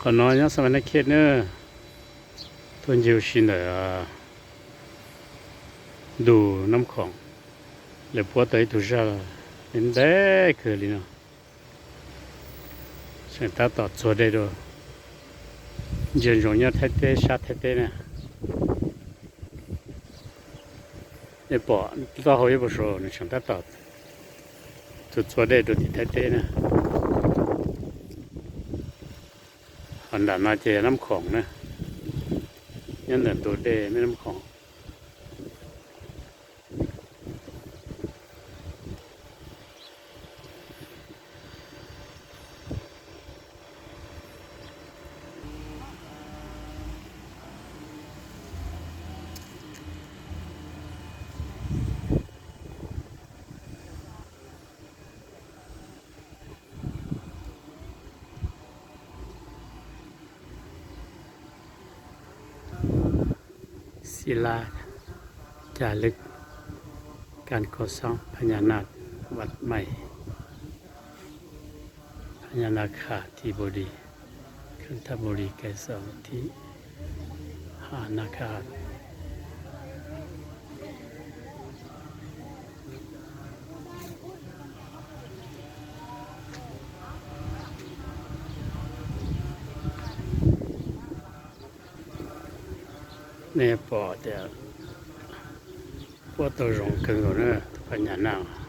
Qhov no nyob Xas Vas Nab Khej na, tuaj ncig ua si ntawm ntu Nab Khoom, lawv puab tau ib tug zaj ntev kawg li no, tseem tab tom txuag dej dua. Ntsia ntsoov nyob Thaib teb, sab Thaib teb na. Nej pom taub hau ib puas saud, nws tseem tab tom txuag txuag dej rau tim Thaib teb na. Ho nram no ces yog Nab Khoom na, nyob ntawm ntug dej Nab Khoom. Xib lab ca lwj kan ko xoob pha nya naj vaj mej pha nya na kha thi bu di kha tha bu di kai xoob thi ha na kha. Nej pom tias puab tau zoo kawg nkaus na, tus pha nya naj.